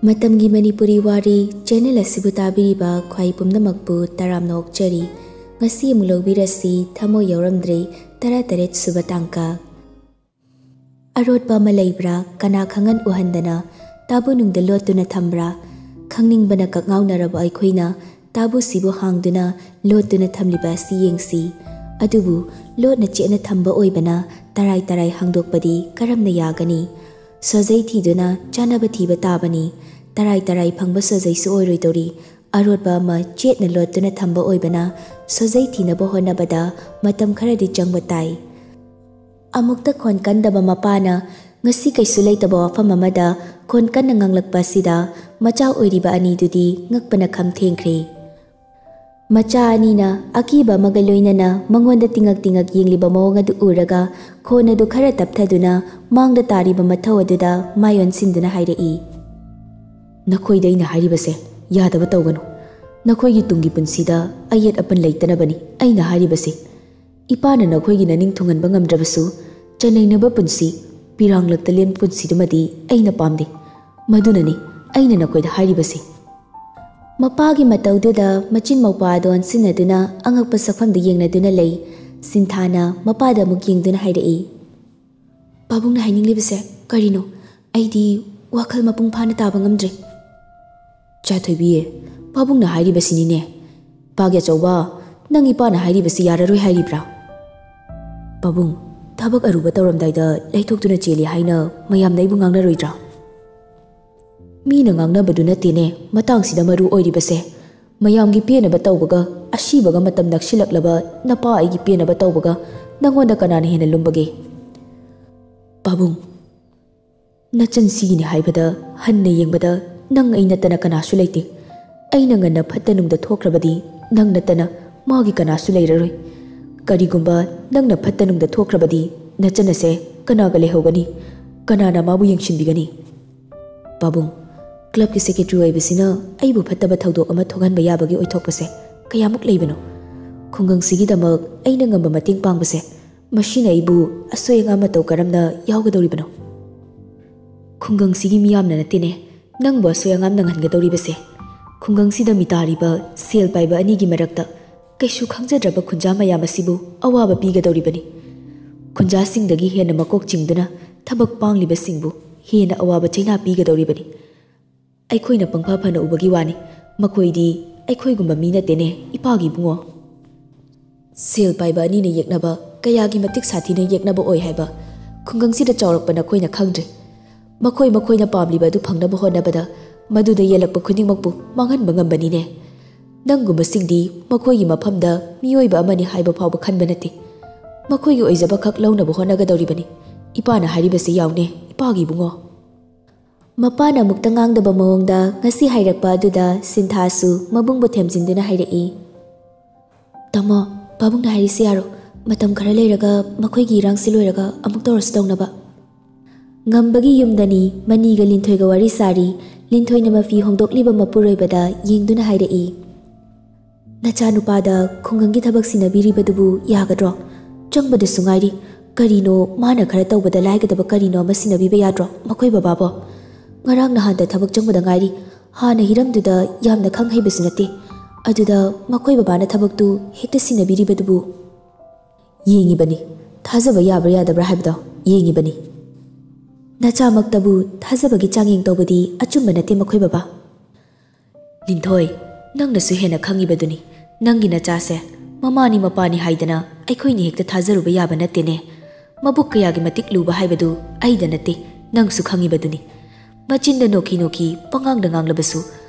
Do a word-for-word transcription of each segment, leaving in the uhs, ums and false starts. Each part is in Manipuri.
ꯃꯇꯝꯒꯤ ꯃꯅꯤꯄꯨꯔꯤ ꯋꯥꯔꯤ ꯆꯦꯅꯦꯜ ꯑꯁꯤꯕꯨ ꯇꯥꯕꯤꯔꯤꯕ ꯈ꯭ꯋꯥꯏ ꯄꯨꯝꯅꯃꯛꯄꯨ ꯇꯔꯥꯝꯅ ꯑꯣꯛꯆꯔꯤ꯫ ꯉꯁꯤ ꯑꯃꯨꯛ ꯂꯧꯕꯤꯔꯁꯤ, ꯊꯃꯣꯏ ꯌꯥꯎꯔꯝꯗ꯭ꯔꯦ, ꯇꯔꯥꯇꯔꯦꯠ ꯁꯨꯕ ꯇꯥꯡꯀꯛ꯫ ꯑꯔꯣꯠꯄ ꯑꯃ ꯂꯩꯕ꯭ꯔꯥ? ꯀꯅꯥ ꯈꯪꯍꯟ ꯎꯍꯟꯗꯅ ꯇꯥꯕꯨ ꯅꯨꯡꯗ ꯂꯣꯠꯇꯨꯅ ꯊꯝꯕ꯭ꯔꯥ? ꯈꯪꯅꯤꯡꯕꯅ ꯀꯛꯉꯥꯎꯅꯔꯕ ꯑꯩꯈꯣꯏꯅ ꯇꯥꯕꯨꯁꯤꯕꯨ ꯍꯥꯡꯗꯨꯅ ꯂꯣꯠꯇꯨꯅ ꯊꯝꯂꯤꯕ ꯑꯁꯤ ꯌꯦꯡꯁꯤ꯫ ꯑꯗꯨꯕꯨ ꯂꯣꯠꯅ ꯆꯦꯠꯅ ꯊꯝꯕ ꯑꯣꯏꯕꯅ ꯇꯔꯥꯏ ꯇꯔꯥꯏ ꯍꯥꯡꯗꯣꯛꯄꯗꯤ ꯀꯔꯝꯅ ꯌꯥꯒꯅꯤ? ꯁꯣꯖꯩ ꯊꯤꯗꯨꯅ ꯆꯥꯅꯕ ꯊꯤꯕ ꯇꯥꯕꯅꯤ꯫ ꯇꯔꯥꯏ ꯇꯔꯥꯏ ꯐꯪꯕ ꯁꯣꯖꯩꯁꯨ ꯑꯣꯏꯔꯣꯏꯗꯧꯔꯤ꯫ ꯑꯔꯣꯠꯄ ꯑꯃ ꯆꯦꯠꯅ ꯂꯣꯠꯇꯨꯅ ꯊꯝꯕ ꯑꯣꯏꯕꯅ ꯁꯣꯖꯩ ꯊꯤꯅꯕ ꯍꯣꯠꯅꯕꯗ ꯃꯇꯝ ꯈꯔꯗꯤ ꯆꯪꯕ ꯇꯥꯏ꯫ ꯑꯃꯨꯛꯇ ꯈꯣꯟ ꯀꯟꯗꯕ ꯃꯄꯥꯅ ꯉꯁꯤ ꯀꯩꯁꯨ ꯂꯩꯇꯕ ꯋꯥꯐꯝ ꯑꯃꯗ ꯈꯣꯟ ꯀꯟꯅ ꯉꯥꯡꯂꯛꯄ ꯑꯁꯤꯗ ꯃꯆꯥ ꯑꯣꯏꯔꯤꯕ ꯑꯅꯤꯗꯨꯗꯤ ꯉꯛꯄꯅ ꯈꯝ ꯊꯦꯡꯈ꯭ꯔꯦ꯫ ꯃꯆꯥ ꯑꯅꯤꯅ ꯑꯀꯤꯕ ꯑꯃꯒ ꯂꯣꯏꯅꯅ ꯃꯉꯣꯟꯗ ꯇꯤꯉꯛ ꯇꯤꯉꯛ ꯌꯦꯡꯂꯤꯕ ꯃꯑꯣꯡ ꯑꯗꯨ ꯎꯔꯒ ꯈꯣꯟ ꯑꯗꯨ ꯈꯔ ꯇꯞꯊꯗꯨꯅ ꯃꯥꯡꯗ ꯇꯥꯔꯤꯕ ꯃꯊꯧ ꯑꯗꯨꯗ ꯃꯥꯏ ꯑꯣꯟꯁꯤꯟꯗꯨꯅ ꯍꯥꯏꯔꯛꯏ, "ꯅꯈꯣꯏꯗ ꯑꯩꯅ ꯍꯥꯏꯔꯤꯕꯁꯦ ꯌꯥꯗꯕ ꯇꯧꯒꯅꯨ꯫ ꯅꯈꯣꯏꯒꯤ ꯇꯨꯡꯒꯤ ꯄꯨꯟꯁꯤꯗ ꯑꯌꯦꯠ ꯑꯄꯟ ꯂꯩꯇꯅꯕꯅꯤ ꯑꯩꯅ ꯍꯥꯏꯔꯤꯕꯁꯦ꯫ ꯏꯄꯥꯅ ꯅꯈꯣꯏꯒꯤ ꯅꯅꯤꯡ ꯊꯨꯡꯍꯟꯕ ꯉꯝꯗ꯭ꯔꯕꯁꯨ ꯆꯟꯅꯩꯅꯕ ꯄꯨꯟꯁꯤ, ꯄꯤꯔꯥꯡꯂꯛꯇ ꯂꯦꯟꯕ ꯄꯨꯟꯁꯤꯗꯨꯃꯗꯤ ꯑꯩꯅ ꯄꯥꯝꯗꯦ꯫ ꯃꯗꯨꯅꯅꯤ ꯑꯩꯅ ꯅꯈꯣꯏꯗ ꯍꯥꯏꯔꯤꯕꯁꯦ꯫" ꯃꯄꯥꯒꯤ ꯃꯇꯧꯗꯨꯗ ꯃꯆꯤꯟ ꯃꯧꯄꯥ ꯑꯗꯨ ꯑꯣꯟꯁꯤꯟꯅꯗꯨꯅ ꯑꯉꯛꯄ ꯁꯛꯐꯝꯗ ꯌꯦꯡꯅꯗꯨꯅ ꯂꯩ꯫ ꯁꯤꯟꯊꯥꯅ ꯃꯄꯥꯗ ꯑꯃꯨꯛ ꯌꯦꯡꯗꯨꯅ ꯍꯥꯏꯔꯛꯏ, "ꯄꯥꯕꯨꯡꯅ ꯍꯥꯏꯅꯤꯡꯂꯤꯕꯁꯦ ꯀꯔꯤꯅꯣ? ꯑꯩꯗꯤ ꯋꯥꯈꯜ ꯃꯄꯨꯡ ꯐꯥꯅ ꯇꯥꯕ ꯉꯝꯗ꯭ꯔꯦ꯫" "ꯆꯥꯊꯣꯏꯕꯤ, ꯄꯥꯕꯨꯡꯅ ꯍꯥꯏꯔꯤꯕꯁꯤꯅꯤꯅꯦ꯫ ꯄꯥꯒꯤ ꯑꯆꯧꯕ, ꯅꯪ ꯏꯄꯥꯅ ꯍꯥꯏꯔꯤꯕꯁꯤ ꯌꯥꯔꯔꯣꯏ ꯍꯥꯏꯔꯤꯕ꯭ꯔꯥ?" "ꯄꯥꯕꯨꯡ, ꯊꯕꯛ ꯑꯔꯨꯕ ꯇꯧꯔꯝꯗꯥꯏꯗ ꯂꯩꯊꯣꯛꯇꯨꯅ ꯆꯦꯜꯂꯤ ꯍꯥꯏꯅ ꯃꯌꯥꯝꯅ ꯑꯩꯕꯨ ꯉꯥꯡꯅꯔꯣꯏꯗ꯭ꯔꯥ?" "ꯃꯤꯅ ꯉꯥꯡꯅꯕꯗꯨ ꯅꯠꯇꯦꯅꯦ ꯃꯇꯥꯡꯁꯤꯗ ꯃꯔꯨ ꯑꯣꯏꯔꯤꯕꯁꯦ꯫ ꯃꯌꯥꯝꯒꯤ ꯄꯦꯟꯅꯕ ꯇꯧꯕꯒ ꯑꯁꯤꯕꯒ ꯃꯇꯝ ꯅꯛꯁꯤꯜꯂꯛꯂꯕ ꯅꯄꯥ ꯑꯩꯒꯤ ꯄꯦꯟꯅꯕ ꯇꯧꯕꯒ ꯅꯪꯉꯣꯟꯗ ꯀꯅꯥꯅ ꯍꯦꯟꯅ ꯂꯨꯝꯕꯒꯦ?" "ꯄꯥꯕꯨꯡ, ꯅꯆꯟ ꯁꯤꯒꯤꯅꯤ ꯍꯥꯏꯕꯗ ꯍꯟꯅ ꯌꯦꯡꯕꯗ ꯅꯪ ꯑꯩ ꯅꯠꯇꯅ ꯀꯅꯥꯁꯨ ꯂꯩꯇꯦ꯫ ꯑꯩꯅ ꯉꯟꯅ ꯐꯠꯇ ꯅꯨꯡꯗ ꯊꯣꯛꯈ꯭ꯔꯕꯗꯤ ꯅꯪ ꯅꯠꯇꯅ ꯃꯥꯒꯤ ꯀꯅꯥꯁꯨ ꯂꯩꯔꯔꯣꯏ꯫ ꯀꯔꯤꯒꯨꯝꯕ ꯅꯪꯅ ꯐꯠꯇ ꯅꯨꯡꯗ ꯊꯣꯛꯈ꯭ꯔꯕꯗꯤ ꯅꯆꯟ ꯑꯁꯦ ꯀꯅꯥꯒ ꯂꯩꯍꯧꯒꯅꯤ? ꯀꯅꯥꯅ ꯃꯥꯕꯨ ꯌꯦꯡꯁꯤꯟꯕꯤꯒꯅꯤ?" "ꯄꯥꯕꯨꯡ, ꯀ꯭ꯂꯕꯀꯤ ꯁꯦꯀ꯭ꯔꯦꯇꯔꯤ ꯑꯣꯏꯕꯁꯤꯅ ꯑꯩꯕꯨ ꯐꯠꯇꯕ ꯊꯧꯗꯣꯛ ꯑꯃ ꯊꯣꯛꯍꯟꯕ ꯌꯥꯕꯒꯤ ꯑꯣꯏꯊꯣꯛꯄꯁꯦ ꯀꯌꯥꯃꯨꯛ ꯂꯩꯕꯅꯣ? ꯈꯨꯡꯒꯪꯁꯤꯒꯤꯗꯃꯛ ꯑꯩꯅ ꯉꯝꯕ ꯃꯇꯦꯡ ꯄꯥꯡꯕꯁꯦ, ꯃꯁꯤꯅ ꯑꯩꯕꯨ ꯑꯁꯣꯏ ꯑꯉꯥꯝ ꯃꯇꯧ ꯀꯔꯝꯅ ꯌꯥꯎꯒꯗꯧꯔꯤꯕꯅꯣ? ꯈꯨꯡꯒꯪꯁꯤꯒꯤ ꯃꯤꯌꯥꯝꯅ ꯅꯠꯇꯦꯅꯦ, ꯅꯪꯕꯨ ꯑꯁꯣꯏ ꯑꯉꯥꯝ ꯅꯪꯍꯟꯒꯗꯧꯔꯤꯕꯁꯦ ꯈꯨꯡꯒꯪꯁꯤꯗ ꯃꯤꯇꯥꯔꯤꯕ ꯁꯦꯜ ꯄꯥꯏꯕ ꯑꯅꯤꯒꯤ ꯃꯔꯛꯇ ꯀꯩꯁꯨ ꯈꯪꯖꯗ꯭ꯔꯕ ꯈꯨꯟꯖꯥ ꯃꯌꯥꯝ ꯑꯁꯤꯕꯨ ꯑꯋꯥꯕ ꯄꯤꯒꯗꯧꯔꯤꯕꯅꯤ꯫ ꯈꯨꯟꯖꯥꯁꯤꯡꯗꯒꯤ ꯍꯦꯟꯅ ꯃꯀꯣꯛ ꯆꯤꯡꯗꯨꯅ ꯊꯕꯛ ꯄꯥꯡꯂꯤꯕꯁꯤꯡꯕꯨ ꯍꯦꯟꯅ ꯑꯋꯥꯕ ꯆꯩꯅꯥ ꯄꯤꯒꯗꯧꯔꯤꯕꯅꯤ꯫ ꯑꯩꯈꯣꯏꯅ ꯄꯪꯐ ꯐꯅ ꯎꯕꯒꯤ ꯋꯥꯅꯤ, ꯃꯈꯣꯏꯗꯤ ꯑꯩꯈꯣꯏꯒꯨꯝꯕ ꯃꯤ ꯅꯠꯇꯦꯅꯦ, ꯏꯄꯥꯒꯤ ꯏꯕꯨꯡꯉꯣ꯫ ꯁꯦꯜ ꯄꯥꯏꯕ ꯑꯅꯤꯅ ꯌꯦꯛꯅꯕ ꯀꯌꯥꯒꯤ ꯃꯇꯤꯛ ꯁꯥꯊꯤꯅ ꯌꯦꯛꯅꯕ ꯑꯣꯏ ꯍꯥꯏꯕ ꯈꯨꯡꯒꯪꯁꯤꯗ ꯆꯥꯎꯔꯛꯄ ꯅꯈꯣꯏꯅ ꯈꯪꯗ꯭ꯔꯦ꯫ ꯃꯈꯣꯏ ꯃꯈꯣꯏꯅ ꯄꯥꯝꯂꯤꯕ ꯑꯗꯨ ꯐꯪꯅꯕ ꯍꯣꯠꯅꯕꯗ ꯃꯗꯨꯗ ꯌꯦꯜꯂꯛꯄ ꯈꯨꯗꯤꯡꯃꯛꯄꯨ ꯃꯥꯡꯍꯟꯕ ꯉꯝꯕꯅꯤꯅꯦ꯫ ꯅꯪꯒꯨꯝꯕꯁꯤꯡꯗꯤ ꯃꯈꯣꯏꯒꯤ ꯃꯐꯝꯗ ꯃꯤꯑꯣꯏꯕ ꯑꯃꯅꯤ ꯍꯥꯏꯕ ꯐꯥꯎꯕ ꯈꯟꯕ ꯅꯠꯇꯦ꯫ ꯃꯈꯣꯏꯒꯤ ꯑꯣꯏꯖꯕ ꯈꯛ ꯂꯧꯅꯕ ꯍꯣꯠꯅꯒꯗꯧꯔꯤꯕꯅꯤ꯫ ꯏꯄꯥꯅ ꯍꯥꯏꯔꯤꯕꯁꯤ ꯌꯥꯎꯅꯦ, ꯏꯄꯥꯒꯤ ꯏꯕꯨꯡꯉꯣ꯫ ꯃꯄꯥꯅ ꯑꯃꯨꯛꯇ ꯉꯥꯡꯗꯕ ꯃꯑꯣꯡꯗ ꯉꯁꯤ ꯍꯥꯏꯔꯛꯄ ꯑꯗꯨꯗ ꯁꯤꯟꯊꯥꯁꯨ ꯃꯕꯨꯡꯕꯨ ꯊꯦꯝꯖꯤꯟꯗꯨꯅ ꯍꯥꯏꯔꯛꯏ, "ꯇꯥꯃꯣ, ꯄꯥꯕꯨꯡꯅ ꯍꯥꯏꯔꯤꯁꯤ ꯌꯥꯔꯣ꯫ ꯃꯇꯝ ꯈꯔ ꯂꯩꯔꯒ ꯃꯈꯣꯏꯒꯤ ꯏꯔꯥꯡꯁꯤ ꯂꯣꯏꯔꯒ ꯑꯃꯨꯛ ꯇꯧꯔꯁꯨ ꯇꯧꯅꯕ꯫" ꯉꯝꯕꯒꯤ ꯌꯨꯝꯗꯅꯤ ꯃꯅꯤꯒ ꯂꯤꯟꯊꯣꯏꯒ ꯋꯥꯔꯤ ꯁꯥꯔꯤ꯫ ꯂꯤꯟꯊꯣꯏꯅ ꯃꯐꯤ ꯍꯣꯡꯗꯣꯛꯂꯤꯕ ꯃꯄꯨꯔꯣꯏꯕꯗ ꯌꯦꯡꯗꯨꯅ ꯍꯥꯏꯔꯛꯏ, "ꯅꯆꯥꯅꯨꯄꯥꯗ ꯈꯨꯡꯒꯪꯒꯤ ꯊꯕꯛ ꯁꯤꯟꯅꯕꯤꯔꯤꯕꯗꯨꯕꯨ ꯌꯥꯒꯗ꯭ꯔꯣ? ꯆꯪꯕꯗꯁꯨ ꯉꯥꯏꯔꯤ꯫ ꯀꯔꯤꯅꯣ ꯃꯥꯅ ꯈꯔ ꯇꯧꯕꯗ ꯂꯥꯏꯒꯗꯕ ꯀꯔꯤꯅꯣ ꯑꯃ ꯁꯤꯟꯅꯕꯤꯕ ꯌꯥꯗ꯭ꯔꯣ ꯃꯈꯣꯏ ꯕꯕꯥꯕꯣ? ꯉꯔꯥꯡ ꯅꯍꯥꯟꯗ ꯊꯕꯛ ꯆꯪꯕꯗ ꯉꯥꯏꯔꯤ꯫ ꯍꯥꯟꯅ ꯍꯤꯔꯝꯗꯨꯗ ꯌꯥꯝꯅ ꯈꯪ ꯍꯩꯕꯁꯨ ꯅꯠꯇꯦ꯫ ꯑꯗꯨꯗ ꯃꯈꯣꯏ ꯕꯕꯥꯅ ꯊꯕꯛꯇꯨ ꯍꯦꯛꯇ ꯁꯤꯟꯅꯕꯤꯔꯤꯕꯗꯨꯕꯨ?" "ꯌꯦꯡꯉꯤꯕꯅꯤ꯫ ꯊꯥꯖꯕ ꯌꯥꯕ꯭ꯔꯥ ꯌꯥꯗꯕ꯭ꯔꯥ ꯍꯥꯏꯕꯗꯣ ꯌꯦꯡꯉꯤꯕꯅꯤ꯫" ꯅꯆꯥꯃꯛꯇꯕꯨ ꯊꯥꯖꯕꯒꯤ ꯆꯥꯡꯌꯦꯡ ꯇꯧꯕꯗꯤ ꯑꯆꯨꯝꯕ ꯅꯠꯇꯦ ꯃꯈꯣꯏ ꯕꯕꯥ꯫ ꯂꯤꯟꯊꯣꯏ, ꯅꯪꯅꯁꯨ ꯍꯦꯟꯅ ꯈꯪꯉꯤꯕꯗꯨꯅꯤ꯫ ꯅꯪꯒꯤ ꯅꯆꯥꯁꯦ ꯃꯃꯥꯅꯤ ꯃꯄꯥꯅꯤ ꯍꯥꯏꯗꯅ ꯑꯩꯈꯣꯏꯅ ꯍꯦꯛꯇ ꯊꯥꯖꯔꯨꯕ ꯌꯥꯕ ꯅꯠꯇꯦꯅꯦ꯫ ꯃꯕꯨꯛ ꯀꯌꯥꯒꯤ ꯃꯇꯤꯛ ꯂꯨꯕ ꯍꯥꯏꯕꯗꯨ ꯑꯩꯗ ꯅꯠꯇꯦ, ꯅꯪꯁꯨ ꯈꯪꯉꯤꯕꯗꯨꯅꯤ꯫ ꯃꯆꯤꯟꯗ ꯅꯣꯛꯈꯤ ꯅꯣꯛꯈꯤ ꯄꯉꯥꯡꯗ ꯉꯥꯡꯂꯕꯁꯨ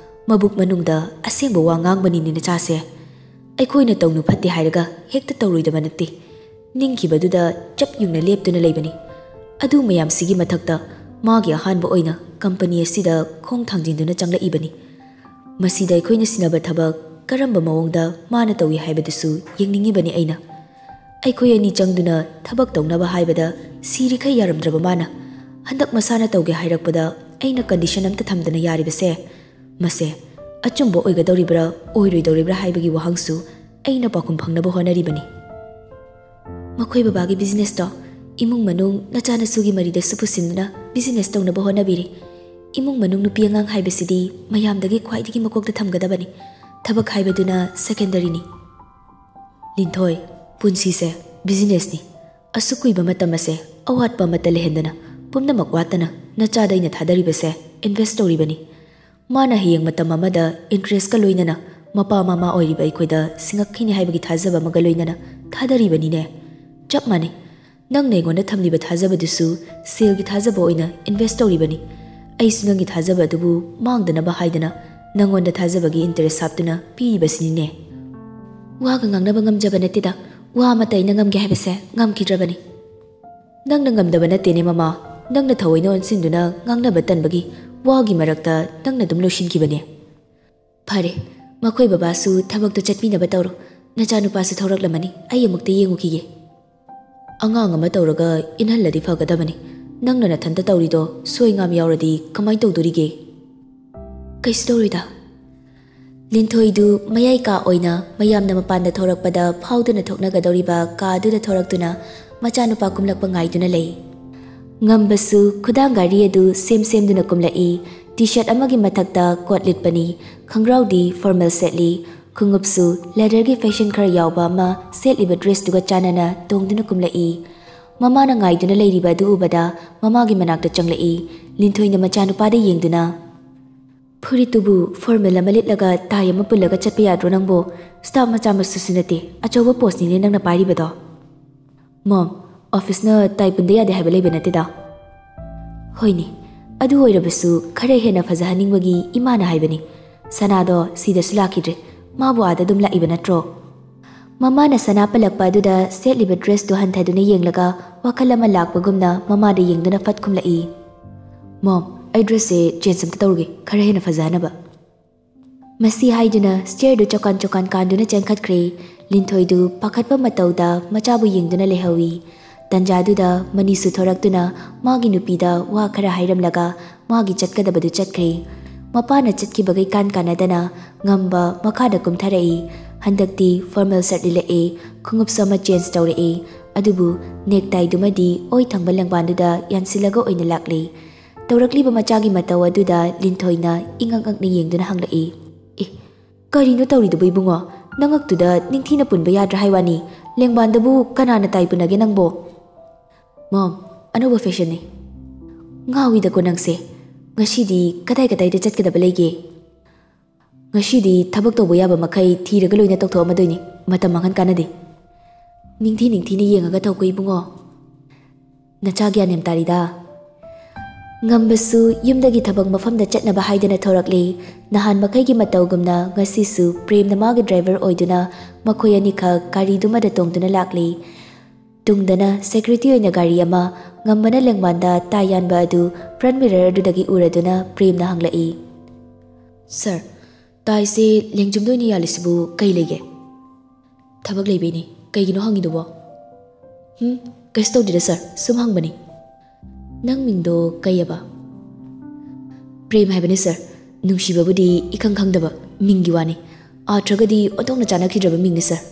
ꯃꯕꯨꯛ ꯃꯅꯨꯡꯗ ꯑꯁꯦꯡꯕ ꯋꯥ ꯉꯥꯡꯕꯅꯤꯅꯦ ꯅꯆꯥꯁꯦ꯫ ꯑꯩꯈꯣꯏꯅ ꯇꯧꯅꯨ ꯐꯠꯇꯦ ꯍꯥꯏꯔꯒ ꯍꯦꯛꯇ ꯇꯧꯔꯣꯏꯗꯕ ꯅꯠꯇꯦ꯫ ꯅꯤꯡꯈꯤꯕꯗꯨꯗ ꯆꯞ ꯌꯨꯡꯅ ꯂꯦꯞꯇꯨꯅ ꯂꯩꯕꯅꯤ꯫ ꯑꯗꯨ ꯃꯌꯥꯝꯁꯤꯒꯤ ꯃꯊꯛꯇ ꯃꯥꯒꯤ ꯑꯍꯥꯟꯕ ꯑꯣꯏꯅ ꯀꯝꯄꯅꯤ ꯑꯁꯤꯗ ꯈꯣꯡ ꯊꯥꯡꯖꯤꯟꯗꯨꯅ ꯆꯪꯂꯛꯏꯕꯅꯤ꯫ ꯃꯁꯤꯗ ꯑꯩꯈꯣꯏꯅ ꯁꯤꯟꯅꯕ ꯊꯕꯛ ꯀꯔꯝꯕ ꯃꯑꯣꯡꯗ ꯃꯥꯅ ꯇꯧꯏ ꯍꯥꯏꯕꯗꯨꯁꯨ ꯌꯦꯡꯅꯤꯡꯉꯤꯕꯅꯤ ꯑꯩꯅ꯫ ꯑꯩꯈꯣꯏ ꯑꯅꯤ ꯆꯪꯗꯨꯅ ꯊꯕꯛ ꯇꯧꯅꯕ ꯍꯥꯏꯕꯗ ꯁꯤꯔꯤꯈꯩ ꯌꯥꯔꯝꯗ꯭ꯔꯕ ꯃꯥꯅ꯫ ꯍꯟꯗꯛ ꯃꯁꯥꯅ ꯇꯧꯒꯦ ꯍꯥꯏꯔꯛꯄꯗ ꯑꯩꯅ ꯀꯟꯗꯤꯁꯟ ꯑꯝꯇ ꯊꯝꯗꯅ ꯌꯥꯔꯤꯕꯁꯦ꯫ ꯃꯁꯦ ꯑꯆꯨꯝꯕ ꯑꯣꯏꯒꯗꯧꯔꯤꯕ꯭ꯔꯥ ꯑꯣꯏꯔꯣꯏꯗꯧꯔꯤꯕ꯭ꯔꯥ ꯍꯥꯏꯕꯒꯤ ꯋꯥꯍꯪꯁꯨ ꯑꯩꯅ ꯄꯥꯎꯈꯨꯝ ꯐꯪꯅꯕ ꯍꯣꯠꯅꯔꯤꯕꯅꯤ꯫ ꯃꯈꯣꯏ ꯕꯕꯥꯒꯤ ꯕꯤꯖꯤꯅꯦꯁꯇꯣ ꯏꯃꯨꯡ ꯃꯅꯨꯡ ꯅꯆꯥꯅꯁꯨꯒꯤ ꯃꯔꯤꯗꯁꯨ ꯄꯨꯁꯤꯟꯗꯨꯅ ꯕꯤꯖꯤꯅꯦꯁ ꯇꯧꯅꯕ ꯍꯣꯠꯅꯕꯤꯔꯤ꯫ ꯏꯃꯨꯡ ꯃꯅꯨꯡ ꯅꯨꯄꯤ ꯑꯉꯥꯡ ꯍꯥꯏꯕꯁꯤꯗꯤ ꯃꯌꯥꯝꯗꯒꯤ ꯈ꯭ꯋꯥꯏꯗꯒꯤ ꯃꯀꯣꯛꯇ ꯊꯝꯒꯗꯕꯅꯤ꯫ ꯊꯕꯛ ꯍꯥꯏꯕꯗꯨꯅ secondary ꯅꯤ꯫ ꯂꯤꯟꯊꯣꯏ, ꯄꯨꯟꯁꯤꯁꯦ business ꯅꯤ꯫ ꯑꯁꯨꯛ ꯀꯨꯏꯕ ꯃꯇꯝ ꯑꯁꯦ ꯑꯋꯥꯠꯄ ꯑꯃꯠꯇ ꯂꯩꯍꯟꯗꯅ, ꯄꯨꯝꯅꯃꯛ ꯋꯥꯠꯇꯅ ꯅꯆꯥꯗ ꯑꯩꯅ ꯊꯥꯗꯔꯤꯕꯁꯦ invest ꯇꯧꯔꯤꯕꯅꯤ꯫ ꯃꯥꯅ ꯍꯌꯦꯡ ꯃꯇꯝ ꯑꯃꯗ interest ꯀ ꯂꯣꯏꯅꯅ ꯃꯄꯥ ꯃꯃꯥ ꯑꯣꯏꯔꯤꯕ ꯑꯩꯈꯣꯏꯗ ꯁꯤꯡꯉꯛꯈꯤꯅꯤ ꯍꯥꯏꯕꯒꯤ ꯊꯥꯖꯕ ꯑꯃꯒ ꯂꯣꯏꯅꯅ ꯊꯥꯗꯔꯤꯕꯅꯤꯅꯦ꯫ ꯆꯞ ꯃꯥꯟꯅꯩ꯫ ꯅꯪꯅ ꯑꯩꯉꯣꯟꯗ ꯊꯝꯂꯤꯕ ꯊꯥꯖꯕꯗꯨꯁꯨ ꯁꯦꯜꯒꯤ ꯊꯥꯖꯕ ꯑꯣꯏꯅ invest ꯇꯧꯔꯤꯕꯅꯤ꯫ ꯑꯩꯁꯨ ꯅꯪꯒꯤ ꯊꯥꯖꯕ ꯑꯗꯨꯕꯨ ꯃꯥꯡꯗꯅꯕ ꯍꯥꯏꯗꯅ ꯅꯪꯉꯣꯟꯗ ꯊꯥꯖꯕꯒꯤ interest ꯍꯥꯞꯇꯨꯅ ꯄꯤꯔꯤꯕꯁꯤꯅꯤꯅꯦ꯫ ꯋꯥꯒ ꯉꯥꯡꯅꯕ ꯉꯝꯖꯕ ꯅꯠꯇꯦꯗ꯫ ꯋꯥ ꯑꯃꯠꯇ ꯑꯩꯅ ꯉꯝꯒꯦ ꯍꯥꯏꯕꯁꯦ ꯉꯝꯈꯤꯗ꯭ꯔꯕꯅꯤ꯫ ꯅꯪꯅ ꯉꯝꯗꯕ ꯅꯠꯇꯦꯅꯦ ꯃꯃꯥ꯫ ꯅꯪꯅ ꯊꯑꯣꯏꯅ ꯑꯣꯟꯁꯤꯟꯗꯨꯅ ꯉꯥꯡꯅꯕ ꯇꯟꯕꯒꯤ ꯋꯥꯒꯤ ꯃꯔꯛꯇ ꯅꯪꯅ ꯑꯗꯨꯝ ꯂꯣꯏꯁꯤꯟꯈꯤꯕꯅꯦ꯫ ꯐꯔꯦ, ꯃꯈꯣꯏ ꯕꯕꯥꯁꯨ ꯊꯕꯛꯇꯨ ꯆꯠꯄꯤꯅꯕ ꯇꯧꯔꯣ꯫ ꯅꯆꯥꯅꯨꯄꯥꯁꯨ ꯊꯣꯔꯛꯂꯝꯃꯅꯤ, ꯑꯩ ꯑꯃꯨꯛꯇ ꯌꯦꯡꯉꯨꯈꯤꯒꯦ꯫ ꯑꯉꯥꯡ ꯑꯃ ꯇꯧꯔꯒ ꯏꯟꯍꯜꯂꯗꯤ ꯐꯒꯗꯕꯅꯤ꯫ ꯅꯪꯅ ꯅꯊꯟꯇ ꯇꯧꯔꯤꯗꯣ ꯁꯣꯏ ꯉꯥꯝ ꯌꯥꯎꯔꯗꯤ ꯀꯃꯥꯏ ꯇꯧꯗꯣꯔꯤꯒꯦ? ꯀꯩꯁꯨ ꯇꯧꯔꯣꯏꯗ꯫ ꯂꯤꯟꯊꯣꯏꯗꯨ ꯃꯌꯥꯏ ꯀꯥ ꯑꯣꯏꯅ ꯃꯌꯥꯝꯅ ꯃꯄꯥꯟꯗ ꯊꯣꯔꯛꯄꯗ ꯐꯥꯎꯗꯨꯅ ꯊꯣꯛꯅꯒꯗꯧꯔꯤꯕ ꯀꯥꯗꯨꯗ ꯊꯣꯔꯛꯇꯨꯅ ꯃꯆꯥꯅꯨꯄꯥ ꯀꯨꯝꯂꯛꯄ ꯉꯥꯏꯗꯨꯅ ꯂꯩ꯫ ꯉꯝꯕꯁꯨ ꯈꯨꯗꯥꯡ ꯘꯥꯔꯤ ꯑꯗꯨ ꯁꯦꯝ ꯁꯦꯝꯗꯨꯅ ꯀꯨꯝꯂꯛꯏ꯫ T-shirt ꯑꯃꯒꯤ ꯃꯊꯛꯇ coat ꯂꯤꯠꯄꯅꯤ꯫ ꯈꯪꯒ꯭ꯔꯥꯎꯗꯤ formal ꯁꯦꯠꯂꯤ꯫ ꯈꯣꯡꯎꯞꯁꯨ leather ꯒꯤ fashion ꯈꯔ ꯌꯥꯎꯕ ꯑꯃ ꯁꯦꯠꯂꯤꯕ dress ꯇꯨꯒ ꯆꯥꯟꯅꯅ ꯇꯣꯡꯗꯨꯅ ꯀꯨꯝꯂꯛꯏ꯫ ꯃꯃꯥꯅ ꯉꯥꯏꯗꯨꯅ ꯂꯩꯔꯤꯕ ꯑꯗꯨ ꯎꯕꯗ ꯃꯃꯥꯒꯤ ꯃꯅꯥꯛꯇ ꯆꯪꯂꯛꯏ꯫ ꯂꯤꯟꯊꯣꯏꯅ ꯃꯆꯥꯅꯨꯄꯥꯗ ꯌꯦꯡꯗꯨꯅ, "ꯐꯨꯔꯤꯠꯇꯨꯕꯨ formal ꯑꯃ ꯂꯤꯠꯂꯒ tie ꯑꯃ ꯄꯨꯜꯂꯒ ꯆꯠꯄ ꯌꯥꯗ꯭ꯔꯣ ꯅꯪꯕꯣ? Staff ꯃꯆꯥ ꯃꯁꯨꯁꯨ ꯅꯠꯇꯦ, ꯑꯆꯧꯕ post ꯅꯤꯅꯦ ꯅꯪꯅ ꯄꯥꯏꯔꯤꯕꯗꯣ꯫" "Mom, office ꯅ tie ꯄꯨꯟꯗ ꯌꯥꯗꯦ ꯍꯥꯏꯕ ꯂꯩꯕ ꯅꯠꯇꯦꯗ꯫" "ꯍꯣꯏꯅꯦ, ꯑꯗꯨ ꯑꯣꯏꯔꯕꯁꯨ ꯈꯔ ꯍꯦꯟꯅ ꯐꯖꯍꯟꯅꯤꯡꯕꯒꯤ ꯏꯃꯥꯅ ꯍꯥꯏꯕꯅꯤ꯫ ꯁꯅꯥꯗꯣ ꯁꯤꯗꯁꯨ ꯂꯥꯛꯈꯤꯗ꯭ꯔꯦ, ꯃꯥꯕꯨ ꯑꯥꯗ ꯑꯗꯨꯝ ꯂꯥꯛꯏꯕ ꯅꯠꯇ꯭ꯔꯣ?" ꯃꯃꯥꯅ ꯁꯅꯥ ꯄꯜꯂꯛꯄ ꯑꯗꯨꯗ ꯁꯦꯠꯂꯤꯕ dress ꯇꯨ ꯍꯟꯊꯗꯨꯅ ꯌꯦꯡꯂꯒ ꯋꯥꯈꯜ ꯑꯃ ꯂꯥꯛꯄꯒꯨꯝꯅ ꯃꯃꯥꯗ ꯌꯦꯡꯗꯨꯅ ꯐꯠ ꯈꯨꯝꯂꯛꯏ꯫ "Mom, ꯑꯩ dress ꯁꯦ change ꯑꯝꯇ ꯇꯧꯔꯨꯒꯦ, ꯈꯔ ꯍꯦꯟꯅ ꯐꯖꯍꯟꯅꯕ꯫" ꯃꯁꯤ ꯍꯥꯏꯗꯨꯅ stair ꯗꯨ ꯆꯣꯀꯥꯟ ꯆꯣꯀꯥꯟ ꯀꯥꯟꯗꯨꯅ ꯆꯦꯟꯈꯠꯈ꯭ꯔꯦ꯫ ꯂꯤꯟꯊꯣꯏꯗꯨ ꯄꯥꯈꯠꯄ ꯃꯇꯧꯗ ꯃꯆꯥꯕꯨ ꯌꯦꯡꯗꯨꯅ ꯂꯩꯍꯧꯏ꯫ ꯇꯟꯖꯥꯗꯨꯗ ꯃꯅꯤꯁꯨ ꯊꯣꯔꯛꯇꯨꯅ ꯃꯥꯒꯤ ꯅꯨꯄꯤꯗ ꯋꯥ ꯈꯔ ꯍꯥꯏꯔꯝꯂꯒ ꯃꯥꯒꯤ ꯆꯠꯀꯗꯕꯗꯨ ꯆꯠꯈ꯭ꯔꯦ꯫ ꯃꯄꯥꯅ ꯆꯠꯈꯤꯕꯒ ꯏꯀꯥꯟ ꯀꯥꯟꯅꯗꯅ ꯉꯝꯕ ꯃꯈꯥꯗ ꯀꯨꯝꯊꯔꯛꯏ꯫ ꯍꯟꯗꯛꯇꯤ formal shirt ꯂꯤꯠꯂꯛꯑꯦ, ꯈꯣꯡꯎꯞꯁꯨ ꯑꯃ change ꯇꯧꯔꯛꯑꯦ꯫ ꯑꯗꯨꯕꯨ necktie ꯗꯨꯃꯗꯤ ꯑꯣꯏ ꯊꯪꯕ ꯂꯦꯡꯕꯥꯟꯗꯨꯗ ꯌꯥꯟꯁꯤꯜꯂꯒ ꯑꯣꯏꯅ ꯂꯥꯛꯂꯦ꯫ ꯇꯧꯔꯛꯂꯤꯕ ꯃꯆꯥꯒꯤ ꯃꯇꯧ ꯑꯗꯨꯗ ꯂꯤꯟꯊꯣꯏꯅ ꯏꯉꯛ ꯉꯛꯅ ꯌꯦꯡꯗꯨꯅ ꯍꯪꯂꯛꯏ, "ꯑꯦ, ꯀꯔꯤꯅꯣ ꯇꯧꯔꯤꯗꯨꯕꯨ ꯏꯕꯨꯡꯉꯣ? ꯅꯉꯛꯇꯨꯗ ꯅꯤꯡꯊꯤꯅ ꯄꯨꯟꯕ ꯌꯥꯗ꯭ꯔꯥ ꯍꯥꯏ ꯋꯥꯅꯤ? ꯂꯦꯡꯕꯥꯟꯗꯕꯨ ꯀꯅꯥꯅ ꯇꯥꯏ ꯄꯨꯅꯒꯦ ꯅꯪꯕꯣ?" "ꯃꯣꯝ, ꯑꯅꯧꯕ ꯐꯦꯁꯟꯅꯤ꯫" "ꯉꯥꯎꯏꯗꯀꯣ ꯅꯪꯁꯦ꯫ ꯉꯁꯤꯗꯤ ꯀꯗꯥꯏ ꯀꯗꯥꯏꯗ ꯆꯠꯀꯗꯕ ꯂꯩꯒꯦ?" "ꯉꯁꯤꯗꯤ ꯊꯕꯛ ꯇꯧꯕ ꯌꯥꯕ ꯃꯈꯩ ꯊꯤꯔꯒ ꯂꯣꯏꯅ ꯇꯧꯊꯣꯛꯑꯝꯃꯗꯣꯏꯅꯤ꯫ ꯃꯇꯝ ꯃꯥꯡꯍꯟ ꯀꯥꯟꯅꯗꯦ꯫" "ꯅꯤꯡꯊꯤ ꯅꯤꯡꯊꯤꯅ ꯌꯦꯡꯉꯒ ꯇꯧꯀꯣ ꯏꯕꯨꯡꯉꯣ꯫ ꯅꯆꯥ ꯒ꯭ꯌꯥꯟ ꯌꯥꯝ ꯇꯥꯔꯤꯗ꯫" ꯉꯝꯕꯁꯨ ꯌꯨꯝꯗꯒꯤ ꯊꯕꯛ ꯃꯐꯝꯗ ꯆꯠꯅꯕ ꯍꯥꯏꯗꯅ ꯊꯣꯔꯛꯂꯦ꯫ ꯅꯍꯥꯟ ꯃꯈꯩꯒꯤ ꯃꯇꯧꯒꯨꯝꯅ ꯉꯁꯤꯁꯨ ꯄ꯭ꯔꯦꯝꯅ ꯃꯥꯒꯤ ꯗ꯭ꯔꯥꯏꯚꯔ ꯑꯣꯏꯗꯨꯅ ꯃꯈꯣꯏ ꯑꯅꯤꯈꯛ ꯒꯥꯔꯤꯗꯨꯃꯗ ꯇꯣꯡꯗꯨꯅ ꯂꯥꯛꯂꯦ꯫ ꯇꯨꯡꯗꯅ ꯁꯦꯀ꯭ꯌꯨꯔꯤꯇꯤ ꯑꯣꯏꯅ ꯒꯥꯔꯤ ꯑꯃ꯫ ꯉꯝꯕꯅ ꯂꯦꯡꯕꯥꯟꯗ ꯇꯥꯏ ꯌꯥꯟꯕ ꯑꯗꯨ ꯐ꯭ꯔꯟꯠ ꯃꯤꯔꯔ ꯑꯗꯨꯗꯒꯤ ꯎꯔꯗꯨꯅ ꯄ꯭ꯔꯦꯝꯅ ꯍꯪꯂꯛꯏ, "ꯁꯥꯔ, ꯇꯥꯏꯁꯦ ꯂꯦꯡꯖꯨꯝꯗ ꯑꯣꯏꯅ ꯌꯥꯜꯂꯤꯁꯤꯕꯨ ꯀꯩ ꯂꯩꯒꯦ?" "ꯊꯕꯛ ꯂꯩꯕꯩꯅꯦ꯫ ꯀꯩꯒꯤꯅꯣ ꯍꯪꯉꯤꯗꯨꯕꯣ?" "ꯍꯨꯝ, ꯀꯩꯁꯨ ꯇꯧꯗꯦꯗ ꯁꯥꯔ, ꯁꯨꯝ ꯍꯪꯕꯅꯤ꯫" "ꯅꯪ ꯃꯤꯡꯗꯣ ꯀꯩꯑꯕ?" "ꯄ꯭ꯔꯦꯝ ꯍꯥꯏꯕꯅꯦ ꯁꯥꯔ꯫ ꯅꯨꯡꯁꯤꯕꯕꯨꯗꯤ ꯏꯈꯪ ꯈꯪꯗꯕ, ꯃꯤꯡꯒꯤ ꯋꯥꯅꯤ꯫ ꯑꯥꯔꯊ꯭ꯔꯒꯗꯤ ꯑꯣꯟꯊꯣꯛꯅ ꯆꯥꯟꯅꯈꯤꯗ꯭ꯔꯕ ꯃꯤꯡꯅꯤ ꯁꯥꯔ꯫"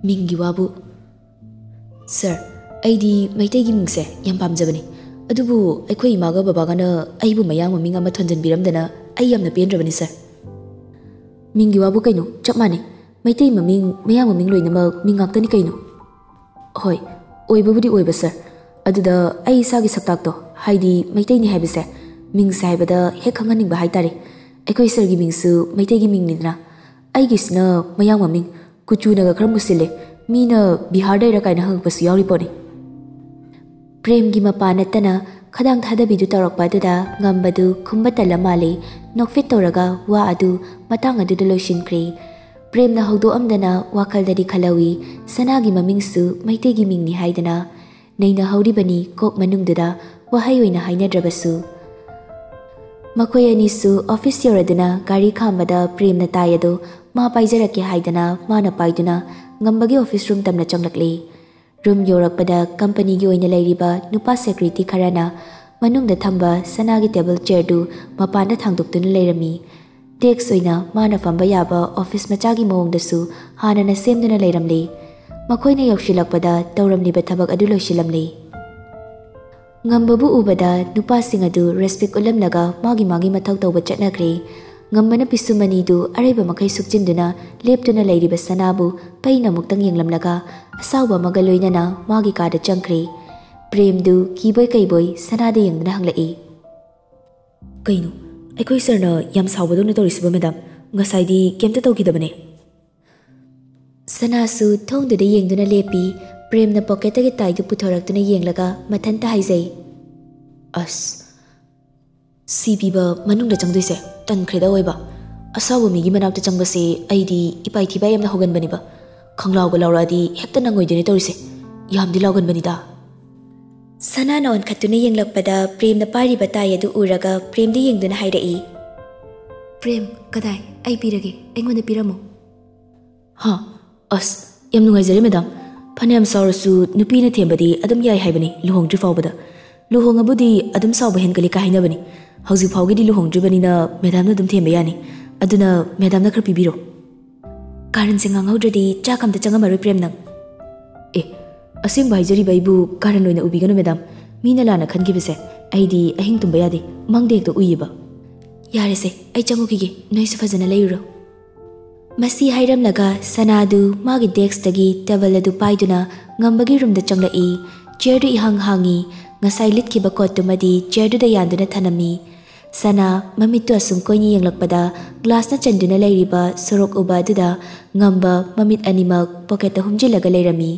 "ꯃꯤꯡꯒꯤ ꯋꯥꯕꯨ?" "ꯁꯥꯔ, ꯑꯩꯗꯤ ꯃꯩꯇꯩꯒꯤ ꯃꯤꯡꯁꯦ ꯌꯥꯝ ꯄꯥꯝꯖꯕꯅꯤ꯫ ꯑꯗꯨꯕꯨ ꯑꯩꯈꯣꯏ ꯏꯃꯥꯒ ꯕꯕꯥꯒꯅ ꯑꯩꯕꯨ ꯃꯌꯥꯡ ꯃꯃꯤꯡ ꯑꯃ ꯊꯣꯟꯖꯟꯕꯤꯔꯝꯗꯅ ꯑꯩ ꯌꯥꯝꯅ ꯄꯦꯟꯗ꯭ꯔꯕꯅꯤ ꯁꯥꯔ꯫" "ꯃꯤꯡꯒꯤ ꯋꯥꯕꯨ ꯀꯩꯅꯣ, ꯆꯞ ꯃꯥꯟꯅꯩ꯫ ꯃꯩꯇꯩ ꯃꯃꯤꯡ, ꯃꯌꯥꯡ ꯃꯃꯤꯡ ꯂꯣꯏꯅꯃꯛ ꯃꯤꯡ ꯉꯥꯛꯇꯅꯤ ꯀꯩꯅꯣ꯫" "ꯍꯣꯏ, ꯑꯣꯏꯕꯕꯨꯗꯤ ꯑꯣꯏꯕ ꯁꯥꯔ꯫ ꯑꯗꯨꯗ ꯑꯩ ꯏꯁꯥꯒꯤ ꯁꯛꯇꯥꯛꯇꯣ, ꯍꯥꯏꯗꯤ ꯃꯩꯇꯩꯅꯤ ꯍꯥꯏꯕꯁꯦ, ꯃꯤꯡꯁꯦ ꯍꯥꯏꯕꯗ ꯍꯦꯛ ꯈꯪꯍꯟꯅꯤꯡꯕ ꯍꯥꯏꯇꯥꯔꯦ꯫ ꯑꯩꯈꯣꯏ ꯁꯥꯔꯒꯤ ꯃꯤꯡꯁꯨ ꯃꯩꯇꯩꯒꯤ ꯃꯤꯡꯅꯤꯗꯅ꯫ ꯑꯩꯒꯤꯁꯤꯅ ꯃꯌꯥꯡ ꯃꯃꯤꯡ, ꯀꯨꯆꯨꯅꯒ ꯈꯔ ꯃꯨꯁꯤꯜꯂꯦ꯫ ꯃꯤꯅ ꯕꯤꯍꯥꯔꯗꯩꯔ ꯀꯥꯏꯅ ꯍꯪꯉꯛꯄꯁꯨ ꯌꯥꯎꯔꯤ ꯄꯣꯠꯅꯤ꯫" ꯄ꯭ꯔꯦꯝꯒꯤ ꯃꯄꯥ ꯅꯠꯇꯅ ꯈꯗꯥꯡ ꯊꯥꯗꯕꯤꯗꯨ ꯇꯧꯔꯛꯄ ꯑꯗꯨꯗ ꯉꯝꯕꯗꯨ ꯈꯨꯝꯕ ꯇꯜꯂ ꯃꯥꯜꯂꯦ꯫ ꯅꯣꯛꯐꯦꯠ ꯇꯧꯔꯒ ꯋꯥ ꯑꯗꯨ ꯃꯇꯥꯡ ꯑꯗꯨꯗ ꯂꯣꯏꯁꯤꯟꯈ꯭ꯔꯦ꯫ ꯄ꯭ꯔꯦꯝꯅ ꯍꯧꯗꯣꯛꯑꯝꯗꯅ ꯋꯥꯈꯜꯗꯗꯤ ꯈꯜꯍꯧꯏ, ꯁꯅꯥꯒꯤ ꯃꯃꯤꯡꯁꯨ ꯃꯩꯇꯩꯒꯤ ꯃꯤꯡꯅꯤ ꯍꯥꯏꯗꯅ꯫ ꯅꯩꯅꯍꯧꯔꯤꯕꯅꯤ ꯀꯣꯛ ꯃꯅꯨꯡꯗꯨꯗ, ꯋꯥꯍꯩ ꯑꯣꯏꯅ ꯍꯥꯏꯅꯗ꯭ꯔꯕꯁꯨ꯫ ꯃꯈꯣꯏ ꯑꯅꯤꯁꯨ ꯑꯣꯐꯤꯁ ꯌꯧꯔꯗꯨꯅ ꯒꯥꯔꯤ ꯈꯥꯝꯕꯗ ꯄ꯭ꯔꯦꯝꯅ ꯇꯥꯏ ꯑꯗꯨ ꯃꯥ ꯄꯥꯏꯖꯔꯛꯀꯦ ꯍꯥꯏꯗꯅ ꯃꯥꯅ ꯄꯥꯏꯗꯨꯅ ꯉꯝꯕꯒꯤ ꯑꯣꯐꯤꯁ ꯔꯨꯝ ꯇꯝꯅ ꯆꯪꯂꯛꯂꯦ꯫ ꯔꯨꯝ ꯌꯧꯔꯛꯄꯗ ꯀꯝꯄꯅꯤꯒꯤ ꯑꯣꯏꯅ ꯂꯩꯔꯤꯕ ꯅꯨꯄꯥ ꯁꯦꯀ꯭ꯌꯨꯔꯤꯇꯤ ꯈꯔꯅ ꯃꯅꯨꯡꯗ ꯊꯝꯕ ꯁꯅꯥꯒꯤ ꯇꯦꯕꯜ ꯆꯤꯌꯔꯗꯨ ꯃꯄꯥꯟꯗ ꯊꯥꯡꯗꯣꯛꯇꯨꯅ ꯂꯩꯔꯝꯃꯤ꯫ ꯗꯦꯁ꯭ꯛ ꯑꯣꯏꯅ ꯃꯥꯅ ꯐꯝꯕ ꯌꯥꯕ ꯑꯣꯐꯤꯁ ꯃꯆꯥꯒꯤ ꯃꯑꯣꯡꯗꯁꯨ ꯍꯥꯟꯅꯅ ꯁꯦꯝꯗꯨꯅ ꯂꯩꯔꯝꯂꯦ꯫ ꯃꯈꯣꯏꯅ ꯌꯧꯁꯤꯜꯂꯛꯄꯗ ꯇꯧꯔꯝꯂꯤꯕ ꯊꯕꯛ ꯑꯗꯨ ꯂꯣꯏꯁꯤꯜꯂꯝꯂꯦ꯫ ꯉꯝꯕꯕꯨ ꯎꯕꯗ ꯅꯨꯄꯥꯁꯤꯡ ꯑꯗꯨ ꯔꯦꯁꯄꯦꯛ ꯎꯠꯂꯝꯂꯒ ꯃꯥꯒꯤ ꯃꯥꯒꯤ ꯃꯊꯧ ꯇꯧꯕ ꯆꯠꯅꯈ꯭ꯔꯦ꯫ ꯉꯝꯕꯅ ꯄꯤꯁꯨꯝ ꯑꯅꯤꯗꯨ ꯑꯔꯩꯕ ꯃꯈꯩ ꯁꯨꯞꯆꯤꯟꯗꯨꯅ ꯂꯦꯞꯇꯨꯅ ꯂꯩꯔꯤꯕ ꯁꯅꯥꯕꯨ ꯄꯩꯅ ꯑꯃꯨꯛꯇꯪ ꯌꯦꯡꯂꯝꯂꯒ ꯑꯁꯥꯎꯕ ꯑꯃꯒ ꯂꯣꯏꯅꯅ ꯃꯥꯒꯤ ꯀꯥꯗ ꯆꯪꯈ꯭ꯔꯦ꯫ ꯄ꯭ꯔꯦꯝꯗꯨ ꯀꯤꯕꯣꯏ ꯀꯩꯕꯣꯏ ꯁꯅꯥꯗ ꯌꯦꯡꯗꯨꯅ ꯍꯪꯂꯛꯏ, "ꯀꯩꯅꯣ, ꯑꯩꯈꯣꯏ ꯁꯔꯅ ꯌꯥꯝ ꯁꯥꯎꯕꯗꯧꯅ ꯇꯧꯔꯤꯁꯤꯕꯣ ꯃꯦꯗꯥꯝ? ꯉꯁꯥꯏꯗꯤ ꯀꯩꯝꯇ ꯇꯧꯈꯤꯗꯕꯅꯦ꯫" ꯁꯅꯥꯁꯨ ꯊꯣꯡꯗꯨꯗ ꯌꯦꯡꯗꯨꯅ ꯂꯦꯞꯄꯤ꯫ ꯄ꯭ꯔꯦꯝꯅ ꯄꯣꯀꯦꯠꯇꯒꯤ ꯇꯥꯏꯗꯨ ꯄꯨꯊꯣꯔꯛꯇꯨꯅ ꯌꯦꯡꯂꯒ ꯃꯊꯟꯇ ꯍꯥꯏꯖꯩ, "ꯑꯁ, ꯁꯤ ꯄꯤꯕ ꯃꯅꯨꯡꯗ ꯆꯪꯗꯣꯏꯁꯦ ꯇꯟꯈ꯭ꯔꯦꯗ ꯑꯣꯏꯕ꯫ ꯑꯁꯥꯎꯕ ꯃꯤꯒꯤ ꯃꯅꯥꯛꯇ ꯆꯪꯕꯁꯦ ꯑꯩꯗꯤ ꯏꯄꯥꯏ ꯊꯤꯕꯥꯏ ꯌꯥꯝꯅ ꯍꯧꯒꯟꯕꯅꯦꯕ꯫ ꯈꯪꯂꯥꯎꯒ ꯂꯥꯎꯔꯛꯑꯗꯤ ꯍꯦꯛꯇ ꯅꯪꯉꯣꯏꯗꯣꯏꯅꯦ ꯇꯧꯔꯤꯁꯦ꯫ ꯌꯥꯝꯗꯤ ꯂꯥꯎꯒꯟꯕꯅꯤꯗ꯫" ꯁꯅꯥꯅ ꯑꯣꯟꯈꯠꯇꯨꯅ ꯌꯦꯡꯂꯛꯄꯗ ꯄ꯭ꯔꯦꯝꯅ ꯄꯥꯏꯔꯤꯕ ꯇꯥꯏ ꯑꯗꯨ ꯎꯔꯒ ꯄ꯭ꯔꯦꯝꯗ ꯌꯦꯡꯗꯨꯅ ꯍꯥꯏꯔꯛꯏ, "ꯄ꯭ꯔꯦꯝ, ꯀꯗꯥꯏ? ꯑꯩ ꯄꯤꯔꯒꯦ, ꯑꯩꯉꯣꯟꯗ ꯄꯤꯔꯝꯃꯣ꯫" "ꯍꯥ? ꯑꯁ, ꯌꯥꯝ ꯅꯨꯡꯉꯥꯏꯖꯔꯦ ꯃꯦꯗꯥꯝ꯫ ꯐꯅꯌꯥꯝ ꯁꯥꯎꯔꯁꯨ ꯅꯨꯄꯤꯅ ꯊꯦꯝꯕꯗꯤ ꯑꯗꯨꯝ ꯌꯥꯏ ꯍꯥꯏꯕꯅꯤ ꯂꯨꯍꯣꯡꯗ꯭ꯔꯤ ꯐꯥꯎꯕꯗ꯫ ꯂꯨꯍꯣꯡꯉꯕꯨꯗꯤ ꯑꯗꯨꯝ ꯁꯥꯎꯕ ꯍꯦꯟꯒꯠꯂꯤ ꯀꯥꯏ ꯍꯥꯏꯅꯕꯅꯤ꯫ ꯍꯧꯖꯤꯛ ꯐꯥꯎꯒꯤꯗꯤ ꯂꯨꯍꯣꯡꯗ꯭ꯔꯤꯕꯅꯤꯅ ꯃꯦꯗꯥꯝꯅ ꯑꯗꯨꯝ ꯊꯦꯝꯕ ꯌꯥꯅꯤ꯫ ꯑꯗꯨꯅ ꯃꯦꯗꯥꯝꯅ ꯈꯔ ꯄꯤꯕꯤꯔꯣ꯫" "ꯀꯥꯔꯟꯁꯦ ꯉꯥꯡꯍꯧꯗ꯭ꯔꯗꯤ ꯆꯥꯛ ꯑꯝꯇ ꯆꯪꯉꯝꯃꯔꯣꯏ ꯄ꯭ꯔꯦꯝ ꯅꯪ꯫" "ꯑꯦ, ꯑꯁꯦꯡꯕ ꯍꯥꯏꯖꯔꯤꯕ ꯑꯩꯕꯨ ꯀꯥꯔꯟ ꯑꯣꯏꯅ ꯎꯕꯤꯒꯅꯨ ꯃꯦꯗꯥꯝ꯫ ꯃꯤꯅ ꯂꯥꯟꯅ ꯈꯟꯈꯤꯕꯁꯦ ꯑꯩꯗꯤ ꯑꯍꯤꯡ ꯇꯨꯝꯕ ꯌꯥꯗꯦ, ꯃꯪꯗ ꯍꯦꯛꯇ ꯎꯏꯌꯦꯕ꯫" "ꯌꯥꯔꯦꯁꯦ, ꯑꯩ ꯆꯪꯉꯨꯈꯤꯒꯦ, ꯅꯣꯏꯁꯨ ꯐꯖꯅ ꯂꯩꯔꯨꯔꯣ꯫" ꯃꯁꯤ ꯍꯥꯏꯔꯝꯂꯒ ꯁꯅꯥꯗꯨ ꯃꯥꯒꯤ ꯗꯦꯛꯁꯇꯒꯤ ꯇꯦꯕꯜ ꯑꯗꯨ ꯄꯥꯏꯗꯨꯅ ꯉꯝꯕꯒꯤ ꯔꯨꯝꯗ ꯆꯪꯂꯛꯏ꯫ ꯆꯤꯌꯔꯗꯨ ꯏꯍꯥꯡ ꯍꯥꯡꯉꯤ꯫ ꯉꯁꯥꯏ ꯂꯤꯠꯈꯤꯕ ꯀꯣꯠꯇꯨꯃꯗꯤ ꯆꯤꯌꯔꯗꯨꯗ ꯌꯥꯟꯗꯨꯅ ꯊꯅꯝꯃꯤ꯫ ꯁꯅꯥ ꯃꯃꯤꯠꯇꯨ ꯑꯁꯨꯝ ꯀꯣꯏꯅ ꯌꯦꯡꯂꯛꯄꯗ ꯒ꯭ꯂꯥꯁꯅ ꯆꯟꯗꯨꯅ ꯂꯩꯔꯤꯕ ꯁꯣꯔꯣꯛ ꯎꯕ ꯑꯗꯨꯗ ꯉꯝꯕ ꯃꯃꯤꯠ ꯑꯅꯤꯃꯛ ꯄꯣꯀꯦꯠꯇ ꯍꯨꯝꯖꯤꯜꯂꯒ ꯂꯩꯔꯝꯃꯤ꯫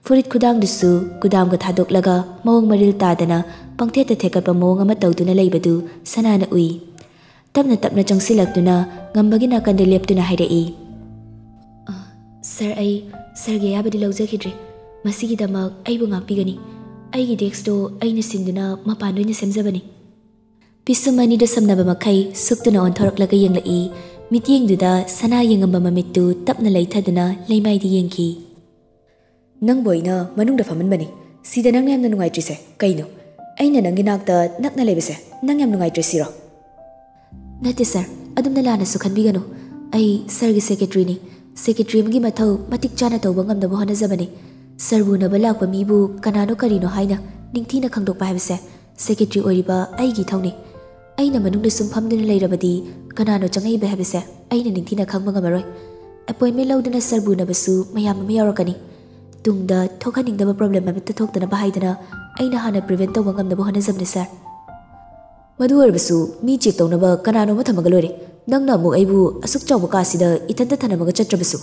ꯐꯨꯔꯤꯠ ꯈꯨꯗꯥꯡꯗꯨꯁꯨ ꯀꯨꯗꯥꯝꯒ ꯊꯥꯗꯣꯛꯂꯒ ꯃꯑꯣꯡ ꯃꯔꯤꯜ ꯇꯥꯗꯅ ꯄꯪꯊꯦꯠꯇ ꯊꯦꯛꯀꯠꯄ ꯃꯑꯣꯡ ꯑꯃ ꯇꯧꯗꯨꯅ ꯂꯩꯕꯗꯨ ꯁꯅꯥꯅ ꯎꯏ꯫ ꯇꯞꯅ ꯇꯞꯅ ꯆꯪꯁꯤꯜꯂꯛꯇꯨꯅ ꯉꯝꯕꯒꯤ ꯅꯥꯀꯟꯗ ꯂꯦꯞꯇꯨꯅ ꯍꯥꯏꯔꯛꯏ, "ꯑ, ꯁꯥꯔ, ꯑꯩ ꯁꯥꯔꯒꯤ ꯑꯌꯥꯕꯗꯤ ꯂꯧꯖꯈꯤꯗ꯭ꯔꯦ꯫ ꯃꯁꯤꯒꯤꯗꯃꯛ ꯑꯩꯕꯨ ꯉꯥꯛꯄꯤꯒꯅꯤ꯫ ꯑꯩꯒꯤ ꯗꯦꯛꯁꯇꯣ ꯑꯩꯅ ꯁꯤꯟꯗꯨꯅ ꯃꯄꯥꯟꯗ ꯑꯣꯏꯅ ꯁꯦꯝꯖꯕꯅꯤ꯫" ꯄꯤꯁꯨꯝ ꯑꯅꯤꯗꯨ ꯁꯝꯅꯕ ꯃꯈꯩ ꯁꯨꯞꯇꯨꯅ ꯑꯣꯟꯊꯣꯔꯛꯂꯒ ꯌꯦꯡꯂꯛꯏ꯫ ꯃꯤꯠꯌꯦꯡꯗꯨꯗ ꯁꯅꯥ ꯌꯦꯡꯉꯝꯕ ꯃꯃꯤꯠꯇꯨ ꯇꯞꯅ ꯂꯩꯊꯗꯨꯅ ꯂꯩꯃꯥꯏꯗ ꯌꯦꯡꯈꯤ꯫ "ꯅꯪꯕꯨ ꯑꯩꯅ ꯃꯅꯨꯡꯗ ꯐꯝꯍꯟꯕꯅꯤ꯫ ꯁꯤꯗ ꯅꯪꯅ ꯌꯥꯝꯅ ꯅꯨꯡꯉꯥꯏꯇ꯭ꯔꯤꯁꯦ ꯀꯩꯅꯣ? ꯑꯩꯅ ꯅꯪꯒꯤ ꯅꯥꯛꯇ ꯅꯛꯅ ꯂꯩꯕꯁꯦ ꯅꯪ ꯌꯥꯝ ꯅꯨꯡꯉꯥꯏꯇ꯭ꯔꯦ ꯁꯤꯔꯣ?" "ꯅꯠꯇꯦ ꯁꯥꯔ, ꯑꯗꯨꯝꯅ ꯂꯥꯟꯅꯁꯨ ꯈꯟꯕꯤꯒꯅꯨ꯫ ꯑꯩ ꯁꯥꯔꯒꯤ ꯁꯦꯀ꯭ꯔꯦꯇꯔꯤꯅꯤ꯫ ꯁꯦꯀ꯭ꯔꯦꯇꯔꯤ ꯑꯃꯒꯤ ꯃꯊꯧ ꯃꯇꯤꯛ ꯆꯥꯅ ꯇꯧꯕ ꯉꯝꯅꯕ ꯍꯣꯠꯅꯖꯕꯅꯤ꯫ ꯁꯥꯔꯕꯨ ꯎꯅꯕ ꯂꯥꯛꯄ ꯃꯤꯕꯨ ꯀꯅꯥꯅꯣ ꯀꯔꯤꯅꯣ ꯍꯥꯏꯅ ꯅꯤꯡꯊꯤꯅ ꯈꯪꯗꯣꯛꯄ ꯍꯥꯏꯕꯁꯦ ꯁꯦꯀ꯭ꯔꯦꯇꯔꯤ ꯑꯣꯏꯔꯤꯕ ꯑꯩꯒꯤ ꯏꯊꯧꯅꯤ꯫ ꯑꯩꯅ ꯃꯅꯨꯡꯗ ꯁꯨꯝ ꯐꯝꯗꯨꯅ ꯂꯩꯔꯕꯗꯤ ꯀꯅꯥꯅꯣ ꯆꯪꯉꯛꯏꯕ ꯍꯥꯏꯕꯁꯦ ꯑꯩꯅ ꯅꯤꯡꯊꯤꯅ ꯈꯪꯕ ꯉꯝꯃꯔꯣꯏ꯫ ꯑꯦꯄꯣꯏꯟꯃꯦꯟ ꯂꯧꯗꯨꯅ ꯁꯥꯔꯕꯨ ꯎꯅꯕꯁꯨ ꯃꯌꯥꯝ ꯑꯃ ꯌꯥꯎꯔꯛꯀꯅꯤ꯫ ꯇꯨꯡꯗ ꯊꯣꯛꯍꯟꯅꯤꯡꯗꯕ ꯄ꯭ꯔꯣꯕ꯭ꯂꯦꯝ ꯑꯃꯠꯇ ꯊꯣꯛꯇꯅꯕ ꯍꯥꯏꯗꯅ ꯑꯩꯅ ꯍꯥꯟꯅ ꯄ꯭ꯔꯤꯚꯦꯟ ꯇꯧꯕ ꯉꯝꯅꯕ ꯍꯣꯠꯅꯖꯕꯅꯤ, ꯁꯥꯔ꯫ ꯃꯗꯨ ꯑꯣꯏꯔꯕꯁꯨ ꯃꯤ ꯆꯦꯛ ꯇꯧꯅꯕ ꯀꯅꯥꯅꯣ ꯑꯃ ꯊꯝꯃꯒ ꯂꯣꯏꯔꯦ꯫ ꯅꯪꯅ ꯑꯃꯨꯛ ꯑꯩꯕꯨ ꯑꯁꯨꯛ ꯆꯥꯎꯕ ꯀꯥꯁꯤꯗ ꯏꯊꯟꯇ ꯊꯅꯝꯃꯒ ꯆꯠꯇ꯭ꯔꯕꯁꯨ꯫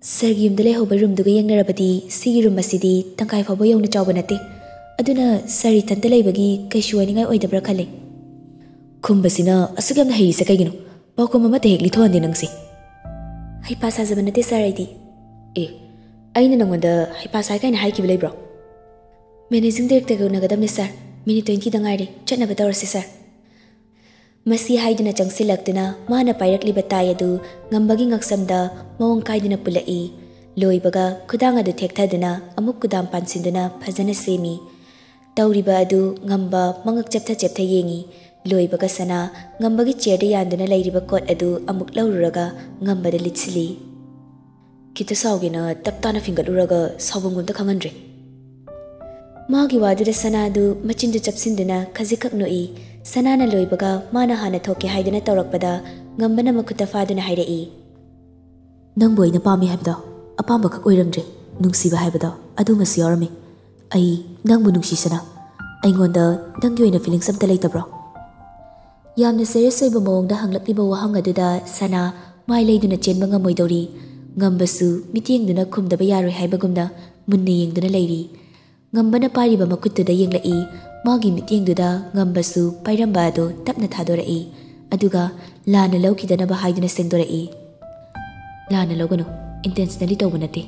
ꯁꯥꯔꯒꯤ ꯌꯨꯝꯗ ꯂꯩꯍꯧꯕ ꯔꯨꯝꯗꯨꯒ ꯌꯦꯡꯅꯔꯕꯗꯤ ꯁꯤꯒꯤ ꯔꯨꯝ ꯑꯁꯤꯗꯤ ꯇꯪꯈꯥꯏ ꯐꯥꯎꯕ ꯌꯧꯅ ꯆꯥꯎꯕ ꯅꯠꯇꯦ꯫ ꯑꯗꯨꯅ ꯁꯥꯔ ꯏꯊꯟꯇ ꯂꯩꯕꯒꯤ ꯀꯩꯁꯨ ꯋꯥꯅꯤꯡꯉꯥꯏ ꯑꯣꯏꯗꯕ꯭ꯔꯥ ꯈꯜꯂꯦ꯫ ꯈꯨꯝꯕꯁꯤꯅ ꯑꯁꯨꯛ ꯌꯥꯝꯅ ꯍꯩꯔꯤꯁꯦ ꯀꯩꯒꯤꯅꯣ? ꯄꯥꯎꯈꯨꯝ ꯑꯃꯠꯇ ꯍꯦꯛ ꯂꯤꯊꯣꯛꯍꯟꯗꯦ ꯅꯪꯁꯦ꯫ ꯍꯩꯄꯥ ꯁꯥꯖꯕ ꯅꯠꯇꯦ ꯁꯥꯔ ꯑꯩꯗꯤ꯫ ꯑꯦ, ꯑꯩꯅ ꯅꯪꯉꯣꯟꯗ ꯍꯩꯄꯥ ꯁꯥꯏ ꯀꯥꯏꯅ ꯍꯥꯏꯈꯤꯕ ꯂꯩꯕ꯭ꯔꯣ? ꯃꯦꯅꯦꯖꯤꯡ ꯗꯥꯏꯔꯦꯛꯇꯔꯒ ꯎꯅꯒꯗꯕꯅꯦ ꯁꯥꯔ꯫ ꯃꯤꯅꯤꯠ ꯇ꯭ꯋꯦꯟꯇꯤꯗ ꯉꯥꯏꯔꯦ꯫ ꯆꯠꯅꯕ ꯇꯧꯔꯁꯤ ꯁꯥꯔ꯫ ꯃꯁꯤ ꯍꯥꯏꯗꯨꯅ ꯆꯪꯁꯤꯜꯂꯛꯇꯨꯅ ꯃꯥꯅ ꯄꯥꯏꯔꯛꯂꯤꯕ ꯇꯥꯏ ꯑꯗꯨ ꯉꯝꯕꯒꯤ ꯉꯛꯁꯝꯗ ꯃꯑꯣꯡ ꯀꯥꯏꯗꯅ ꯄꯨꯜꯂꯛꯏ꯫ ꯂꯣꯏꯕꯒ ꯈꯨꯗꯥꯡ ꯑꯗꯨ ꯊꯦꯛꯊꯗꯨꯅ ꯑꯃꯨꯛ ꯀꯨꯗꯥꯝ ꯄꯥꯟꯁꯤꯟꯗꯨꯅ ꯐꯖꯅ ꯁꯦꯝꯃꯤ꯫ ꯇꯧꯔꯤꯕ ꯑꯗꯨ ꯉꯝꯕ ꯃꯉꯛ ꯆꯦꯞꯊ ꯆꯦꯞꯊ ꯌꯦꯡꯉꯤ꯫ ꯂꯣꯏꯕꯒ ꯁꯅꯥ ꯉꯝꯕꯒꯤ ꯆꯤꯌꯔꯗ ꯌꯥꯟꯗꯨꯅ ꯂꯩꯔꯤꯕ ꯀꯣꯠ ꯑꯗꯨ ꯑꯃꯨꯛ ꯂꯧꯔꯨꯔꯒ ꯉꯝꯕꯗ ꯂꯤꯠꯁꯤꯜꯂꯤ꯫ ꯈꯤꯇ ꯁꯥꯎꯒꯦꯅ ꯇꯞ ꯇꯥꯅ ꯐꯤꯡꯒꯠꯂꯨꯔꯒ ꯁꯥꯎꯐꯝꯒ ꯑꯝꯇ ꯈꯪꯍꯟꯗ꯭ꯔꯦ꯫ ꯃꯥꯒꯤ ꯋꯥꯗꯨꯗ ꯁꯅꯥꯗꯨ ꯃꯆꯤꯟꯗꯨ ꯆꯞꯁꯤꯟꯗꯨꯅ ꯈꯖꯤꯛꯈꯛ ꯅꯣꯛꯏ꯫ ꯁꯅꯥꯅ ꯂꯣꯏꯕꯒ ꯃꯥꯅ ꯍꯥꯟꯅ ꯊꯣꯛꯀꯦ ꯍꯥꯏꯗꯅ ꯇꯧꯔꯛꯄꯗ ꯉꯝꯕꯅ ꯃꯈꯨꯠꯇ ꯐꯥꯗꯨꯅ ꯍꯥꯏꯔꯛꯏ꯫ ꯅꯪꯕꯨ ꯑꯩꯅ ꯄꯥꯝꯃꯤ ꯍꯥꯏꯕꯗꯣ ꯑꯄꯥꯝꯕꯈꯛ ꯑꯣꯏꯔꯝꯗ꯭ꯔꯦ, ꯅꯨꯡꯁꯤꯕ ꯍꯥꯏꯕꯗꯣ ꯑꯗꯨꯃꯁꯨ ꯌꯥꯎꯔꯝꯃꯤ꯫ ꯑꯩ ꯅꯪꯕꯨ ꯅꯨꯡꯁꯤ ꯁꯅꯥ꯫ ꯑꯩꯉꯣꯟꯗ ꯅꯪꯒꯤ ꯑꯣꯏꯅ ꯐꯤꯂꯤꯡꯁ ꯑꯝꯇ ꯂꯩꯇꯕ꯭ꯔꯣ? ꯌꯥꯝꯅ ꯁꯦꯔꯤꯌꯁ ꯑꯣꯏꯕ ꯃꯑꯣꯡꯗ ꯍꯪꯂꯛꯂꯤꯕ ꯋꯥꯍꯪ ꯑꯗꯨꯗ ꯁꯅꯥ ꯃꯥꯏ ꯂꯩꯗꯨꯅ ꯆꯦꯟꯕ ꯉꯝꯃꯣꯏꯗꯧꯔꯤ꯫ ꯉꯝꯕꯁꯨ ꯃꯤꯠꯌꯦꯡꯗꯨꯅ ꯈꯨꯝꯗꯕ ꯌꯥꯔꯣꯏ ꯍꯥꯏꯕꯒꯨꯝꯅ ꯃꯨꯟꯅ ꯌꯦꯡꯗꯨꯅ ꯂꯩꯔꯤ꯫ ꯉꯝꯕꯅ ꯄꯥꯏꯔꯤꯕ ꯃꯈꯨꯠꯇꯨꯗ ꯌꯦꯡꯂꯛꯏ꯫ ꯃꯥꯒꯤ ꯃꯤꯠꯌꯦꯡꯗꯨꯗ ꯉꯝꯕꯁꯨ ꯄꯥꯏꯔꯝꯕ ꯑꯗꯨ ꯇꯞꯅ ꯊꯥꯗꯣꯔꯛꯏ꯫ ꯑꯗꯨꯒ ꯂꯥꯟꯅ ꯂꯧꯈꯤꯗꯅꯕ ꯍꯥꯏꯗꯨꯅ ꯁꯦꯡꯗꯣꯔꯛꯏ꯫ ꯂꯥꯟꯅ ꯂꯧꯒꯅꯨ, ꯏꯟꯇꯦꯟꯁꯅꯦꯂꯤ ꯇꯧꯕ ꯅꯠꯇꯦ꯫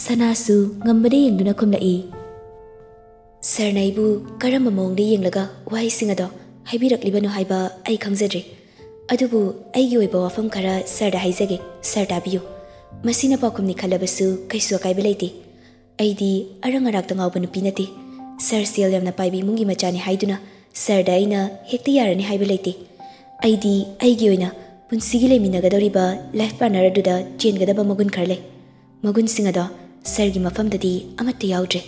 ꯁꯅꯥꯁꯨ ꯉꯝꯕꯗ ꯌꯦꯡꯗꯨꯅ ꯈꯨꯝꯂꯛꯏ꯫ ꯁꯥꯔꯅ ꯑꯩꯕꯨ ꯀꯔꯝꯕ ꯃꯑꯣꯡꯗ ꯌꯦꯡꯂꯒ ꯋꯥꯍꯩꯁꯤꯡ ꯑꯗꯣ ꯍꯥꯏꯕꯤꯔꯛꯂꯤꯕꯅꯣ ꯍꯥꯏꯕ ꯑꯩ ꯈꯪꯖꯗ꯭ꯔꯤ꯫ ꯑꯗꯨꯕꯨ ꯑꯩꯒꯤ ꯑꯣꯏꯕ ꯋꯥꯐꯝ ꯈꯔ ꯁꯥꯔꯗ ꯍꯥꯏꯖꯒꯦ, ꯁꯥꯔ ꯇꯥꯕꯤꯌꯨ꯫ ꯃꯁꯤꯅ ꯄꯥꯎꯈꯨꯝꯅꯤ ꯈꯜꯂꯕꯁꯨ ꯀꯩꯁꯨ ꯑꯀꯥꯏꯕ ꯂꯩꯇꯦ꯫ ꯑꯩꯗꯤ ꯑꯔꯪ ꯑꯔꯥꯛꯇ ꯉꯥꯎꯕ ꯅꯨꯄꯤ ꯅꯠꯇꯦ꯫ ꯁꯥꯔ ꯁꯦꯜ ꯌꯥꯝꯅ ꯄꯥꯏꯕ ꯏꯃꯨꯡꯒꯤ ꯃꯆꯥꯅꯤ ꯍꯥꯏꯗꯨꯅ ꯁꯥꯔꯗ ꯑꯩꯅ ꯍꯦꯛꯇ ꯌꯥꯔꯅꯤ ꯍꯥꯏꯕ ꯂꯩꯇꯦ꯫ ꯑꯩꯗꯤ ꯑꯩꯒꯤ ꯑꯣꯏꯅ ꯄꯨꯟꯁꯤꯒꯤ ꯂꯩꯃꯤꯟꯅꯒꯗꯧꯔꯤꯕ ꯂꯥꯏꯐ ꯄꯥꯔꯠꯅꯔ ꯑꯗꯨꯗ ꯆꯦꯟꯒꯗꯕ ꯃꯒꯨꯟ ꯈꯔ ꯂꯩ꯫ ꯃꯒꯨꯟꯁꯤꯡ ꯑꯗꯣ ꯁꯥꯔꯒꯤ ꯃꯐꯝꯗꯗꯤ ꯑꯃꯠꯇ ꯌꯥꯎꯗ꯭ꯔꯦ꯫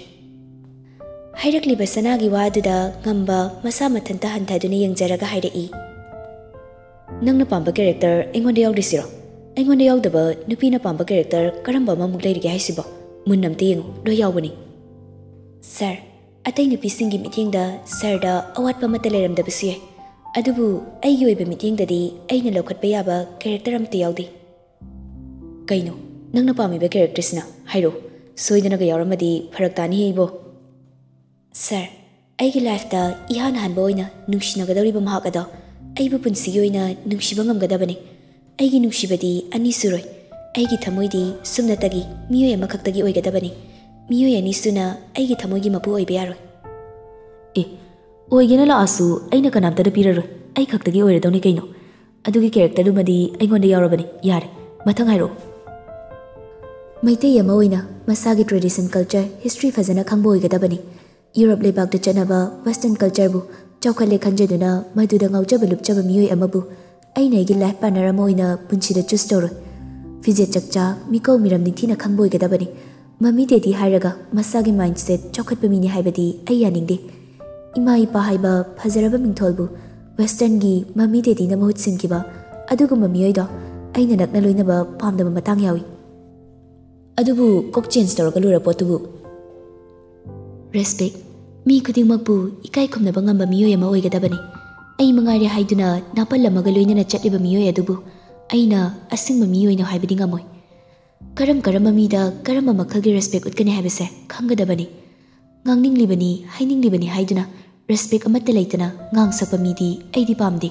ꯍꯥꯏꯔꯛꯂꯤꯕ ꯁꯅꯥꯒꯤ ꯋꯥ ꯑꯗꯨꯗ ꯉꯝꯕ ꯃꯁꯥ ꯃꯊꯟꯇ ꯍꯟꯊꯗꯨꯅ ꯌꯦꯡꯖꯔꯒ ꯍꯥꯏꯔꯛꯏ, "ꯅꯪꯅ ꯄꯥꯝꯕ ꯀꯦꯔꯦꯛꯇꯔ ꯑꯩꯉꯣꯟꯗ ꯌꯥꯎꯗ꯭ꯔꯤꯁꯤꯔꯣ? ꯑꯩꯉꯣꯟꯗ ꯌꯥꯎꯗꯕ ꯅꯨꯄꯤꯅ ꯄꯥꯝꯕ ꯀꯦꯔꯦꯛꯇꯔ ꯀꯔꯝꯕ ꯑꯃꯃꯨꯛ ꯂꯩꯔꯤꯒꯦ ꯍꯥꯏꯁꯤꯕꯣ? ꯃꯨꯟꯅ ꯑꯝꯇ ꯌꯦꯡꯉꯨ, ꯂꯣꯏ ꯌꯥꯎꯕꯅꯤ꯫" "ꯁꯥꯔ, ꯑꯇꯩ ꯅꯨꯄꯤꯁꯤꯡꯒꯤ ꯃꯤꯠꯌꯦꯡꯗ ꯁꯥꯔꯗ ꯑꯋꯥꯠꯄ ꯑꯃꯠꯇ ꯂꯩꯔꯝꯗꯕꯁꯨ ꯌꯥꯏ, ꯑꯗꯨꯕꯨ ꯑꯩꯒꯤ ꯑꯣꯏꯕ ꯃꯤꯠꯌꯦꯡꯗꯗꯤ ꯑꯩꯅ ꯂꯧꯈꯠꯄ ꯌꯥꯕ ꯀꯦꯔꯦꯛꯇꯔ ꯑꯝꯇ ꯌꯥꯎꯗꯦ꯫" "ꯀꯩꯅꯣ ꯅꯪꯅ ꯄꯥꯝꯃꯤꯕ ꯀꯦꯔꯦꯛꯇꯔꯁꯤꯅ? ꯍꯥꯏꯔꯛꯑꯣ, ꯁꯣꯏꯗꯅꯒ ꯌꯥꯎꯔꯝꯃꯗꯤ ꯐꯔꯛ ꯇꯥꯅꯤꯍꯦ ꯏꯕꯣ꯫" "ꯁꯥꯔ, ꯑꯩꯒꯤ ꯂꯥꯏꯐꯇ ꯏꯍꯥꯟ ꯍꯥꯟꯕ ꯑꯣꯏꯅ ꯅꯨꯡꯁꯤꯅꯒꯗꯧꯔꯤꯕ ꯃꯍꯥꯛ ꯑꯗꯣ ꯑꯩꯕꯨ ꯄꯨꯟꯁꯤꯒꯤ ꯑꯣꯏꯅ ꯅꯨꯡꯁꯤꯕ ꯉꯝꯒꯗꯕꯅꯤ꯫ ꯑꯩꯒꯤ ꯅꯨꯡꯁꯤꯕꯗꯤ ꯑꯅꯤ ꯁꯨꯔꯣꯏ꯫ ꯑꯩꯒꯤ ꯊꯃꯣꯏꯗꯤ ꯁꯨꯞꯅꯇꯒꯤ ꯃꯤꯑꯣꯏ ꯑꯃꯈꯛꯇꯒꯤ ꯑꯣꯏꯒꯗꯕꯅꯤ꯫ ꯃꯤꯑꯣꯏ ꯑꯅꯤ ꯁꯨꯅ ꯑꯩꯒꯤ ꯊꯃꯣꯏꯒꯤ ꯃꯄꯨ ꯑꯣꯏꯕ ꯌꯥꯔꯣꯏ꯫" "ꯑꯦ, ꯑꯣꯏꯒꯦꯅ ꯂꯥꯛꯑꯁꯨ ꯑꯩꯅ ꯀꯅꯥꯝꯇꯗ ꯄꯤꯔꯔꯣꯏ, ꯑꯩ ꯈꯛꯇꯒꯤ ꯑꯣꯏꯔꯗꯧꯅꯤ ꯀꯩꯅꯣ꯫ ꯑꯗꯨꯒꯤ ꯀꯦꯔꯦꯛꯇꯔꯗꯨꯃꯗꯤ ꯑꯩꯉꯣꯟꯗ ꯌꯥꯎꯔꯕꯅꯤ꯫ ꯌꯥꯔꯦ, ꯃꯊꯪ ꯍꯥꯏꯔꯛꯑꯣ꯫" "ꯃꯩꯇꯩ ꯑꯃ ꯑꯣꯏꯅ ꯃꯁꯥꯒꯤ ꯇ꯭ꯔꯦꯗꯤꯁꯟ, ꯀꯜꯆꯔ, ꯍꯤꯁꯇ꯭ꯔꯤ ꯐꯖꯅ ꯈꯪꯕ ꯑꯣꯏꯒꯗꯕꯅꯤ꯫ ꯌꯨꯔꯣꯞ ꯂꯩꯕꯥꯛꯇ ꯆꯠꯅꯕ ꯋꯦꯁꯇꯔꯟ ꯀꯜꯆꯔꯕꯨ ꯆꯥꯎꯈꯠꯂꯦ ꯈꯟꯖꯗꯨꯅ ꯃꯗꯨꯗ ꯉꯥꯎꯖꯕ ꯂꯨꯞꯆꯕ ꯃꯤꯑꯣꯏ ꯑꯃꯕꯨ ꯑꯩꯅ ꯑꯩꯒꯤ ꯂꯥꯏꯐ ꯄꯥꯔꯠꯅꯔ ꯑꯃ ꯑꯣꯏꯅ ꯄꯨꯟꯁꯤꯗ ꯆꯨꯁ ꯇꯧꯔꯣꯏ꯫ ꯐꯤꯖꯦꯠ ꯆꯛꯆꯥ, ꯃꯤꯀꯧ ꯃꯤꯔꯝ ꯅꯤꯡꯊꯤꯅ ꯈꯪꯕ ꯑꯣꯏꯒꯗꯕꯅꯤ꯫ ꯃꯃꯤ ꯗꯦꯗꯤ ꯍꯥꯏꯔꯒ ꯃꯁꯥꯒꯤ ꯃꯥꯏꯟꯁꯦꯠ ꯆꯥꯎꯈꯠꯄ ꯃꯤꯅꯤ ꯍꯥꯏꯕꯗꯤ ꯑꯩ ꯌꯥꯅꯤꯡꯗꯦ꯫ ꯏꯃꯥ ꯏꯄꯥ ꯍꯥꯏꯕ ꯐꯖꯔꯕ ꯃꯤꯡꯊꯣꯜꯕꯨ ꯋꯦꯁꯇꯔꯟꯒꯤ ꯃꯃꯤ ꯗꯦꯗꯤꯅ ꯃꯍꯨꯠ ꯁꯤꯟꯈꯤꯕ ꯑꯗꯨꯒꯨꯝꯕ ꯃꯤꯑꯣꯏꯗꯣ ꯑꯩꯅ ꯅꯛꯅ ꯂꯣꯏꯅꯕ ꯄꯥꯝꯗꯕ ꯃꯇꯥꯡ ꯌꯥꯎꯏ꯫" "ꯑꯗꯨꯕꯨ ꯀꯣꯛ ꯆꯦꯟꯖ ꯇꯧꯔꯒ ꯂꯣꯏꯔ ꯄꯣꯠꯇꯨꯕꯨ꯫" "ꯔꯦꯁꯄꯦꯛ, ꯃꯤ ꯈꯨꯗꯤꯡꯃꯛꯄꯨ ꯏꯀꯥꯏ ꯈꯨꯝꯅꯕ ꯉꯝꯕ ꯃꯤꯑꯣꯏ ꯑꯃ ꯑꯣꯏꯒꯗꯕꯅꯤ꯫ ꯑꯩ ꯃꯉꯥꯏꯔꯦ ꯍꯥꯏꯗꯨꯅ ꯅꯥꯄꯜ ꯑꯃꯒ ꯂꯣꯏꯅꯅ ꯆꯠꯂꯤꯕ ꯃꯤꯑꯣꯏ ꯑꯗꯨꯕꯨ ꯑꯩꯅ ꯑꯁꯦꯡꯕ ꯃꯤꯑꯣꯏꯅ ꯍꯥꯏꯕꯗꯤ ꯉꯝꯃꯣꯏ꯫ ꯀꯔꯝ ꯀꯔꯝꯕ ꯃꯤꯗ ꯀꯔꯝꯕ ꯃꯈꯜꯒꯤ ꯔꯦꯁꯄꯦꯛ ꯎꯠꯀꯅꯤ ꯍꯥꯏꯕꯁꯦ ꯈꯪꯒꯗꯕꯅꯤ꯫ ꯉꯥꯡꯅꯤꯡꯂꯤꯕꯅꯤ, ꯍꯥꯏꯅꯤꯡꯂꯤꯕꯅꯤ ꯍꯥꯏꯗꯨꯅ ꯔꯦꯁꯄꯦꯛ ꯑꯃꯠꯇ ꯂꯩꯇꯅ ꯉꯥꯡ ꯁꯛꯄ ꯃꯤꯗꯤ ꯑꯩꯗꯤ ꯄꯥꯝꯗꯦ꯫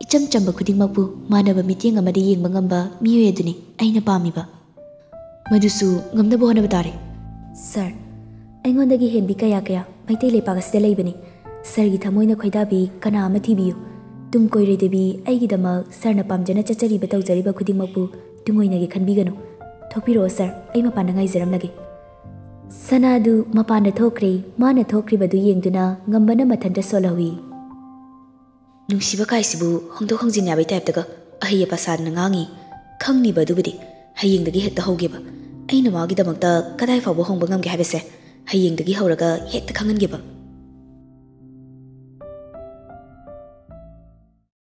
ꯏꯆꯝ ꯆꯝꯕ ꯈꯨꯗꯤꯡꯃꯛꯄꯨ ꯃꯥꯟꯅꯕ ꯃꯤꯠꯌꯦꯡ ꯑꯃꯗ ꯌꯦꯡꯕ ꯉꯝꯕ ꯃꯤꯑꯣꯏ ꯑꯗꯨꯅꯤ ꯑꯩꯅ ꯄꯥꯝꯃꯤꯕ꯫ ꯃꯗꯨꯁꯨ ꯉꯝꯅꯕ ꯍꯣꯠꯅꯕ ꯇꯥꯔꯦ꯫" "ꯁꯥꯔ, ꯑꯩꯉꯣꯟꯗꯒꯤ ꯍꯦꯟꯕꯤ ꯀꯌꯥ ꯀꯌꯥ ꯃꯩꯇꯩ ꯂꯩꯄꯥꯛ ꯑꯁꯤꯗ ꯂꯩꯕꯅꯤ꯫ ꯁꯥꯔꯒꯤ ꯊꯃꯣꯏꯅ ꯈꯣꯏꯗꯥꯕꯤ ꯀꯅꯥ ꯑꯃ ꯊꯤꯕꯤꯌꯨ꯫ ꯇꯨꯡ ꯀꯣꯏꯔꯣꯏꯗꯕꯤ ꯑꯩꯒꯤꯗꯃꯛ ꯁꯥꯔꯅ ꯄꯥꯝꯖꯅ ꯆꯠꯆꯔꯤꯕ ꯇꯧꯖꯔꯤꯕ ꯈꯨꯗꯤꯡꯃꯛꯄꯨ ꯇꯨꯡꯑꯣꯏꯅꯒꯦ ꯈꯟꯕꯤꯒꯅꯨ꯫ ꯊꯣꯛꯄꯤꯔꯛꯑꯣ ꯁꯥꯔ, ꯑꯩ ꯃꯄꯥꯟꯗ ꯉꯥꯏꯖꯔꯝꯂꯒꯦ꯫" ꯁꯅꯥꯗꯨ ꯃꯄꯥꯟꯗ ꯊꯣꯛꯈ꯭ꯔꯦ꯫ ꯃꯥꯅ ꯊꯣꯛꯈ꯭ꯔꯤꯕꯗꯨ ꯌꯦꯡꯗꯨꯅ ꯉꯝꯕꯅ ꯃꯊꯟꯇ ꯁꯣꯜꯍꯧꯏ꯫ "ꯅꯨꯡꯁꯤꯕ ꯀꯥꯏꯁꯤꯕꯨ ꯍꯣꯡꯗꯣꯛ ꯍꯣꯡꯖꯤꯟ ꯌꯥꯕꯩ ꯇꯥꯏꯞꯇꯒ ꯑꯍꯩ ꯑꯄꯥ ꯁꯥꯗꯅ ꯉꯥꯡꯉꯤ꯫ ꯈꯪꯅꯤꯕ ꯑꯗꯨꯕꯨꯗꯤ꯫ ꯍꯌꯦꯡꯗꯒꯤ ꯍꯦꯛꯇ ꯍꯧꯒꯦꯕ꯫ ꯑꯩꯅ ꯃꯥꯒꯤꯗꯃꯛꯇ ꯀꯗꯥꯏ ꯐꯥꯎꯕ ꯍꯣꯡꯕ ꯉꯝꯒꯦ ꯍꯥꯏꯕꯁꯦ ꯍꯌꯦꯡꯗꯒꯤ ꯍꯧꯔꯒ ꯍꯦꯛꯇ ꯈꯪꯍꯟꯒꯦꯕ꯫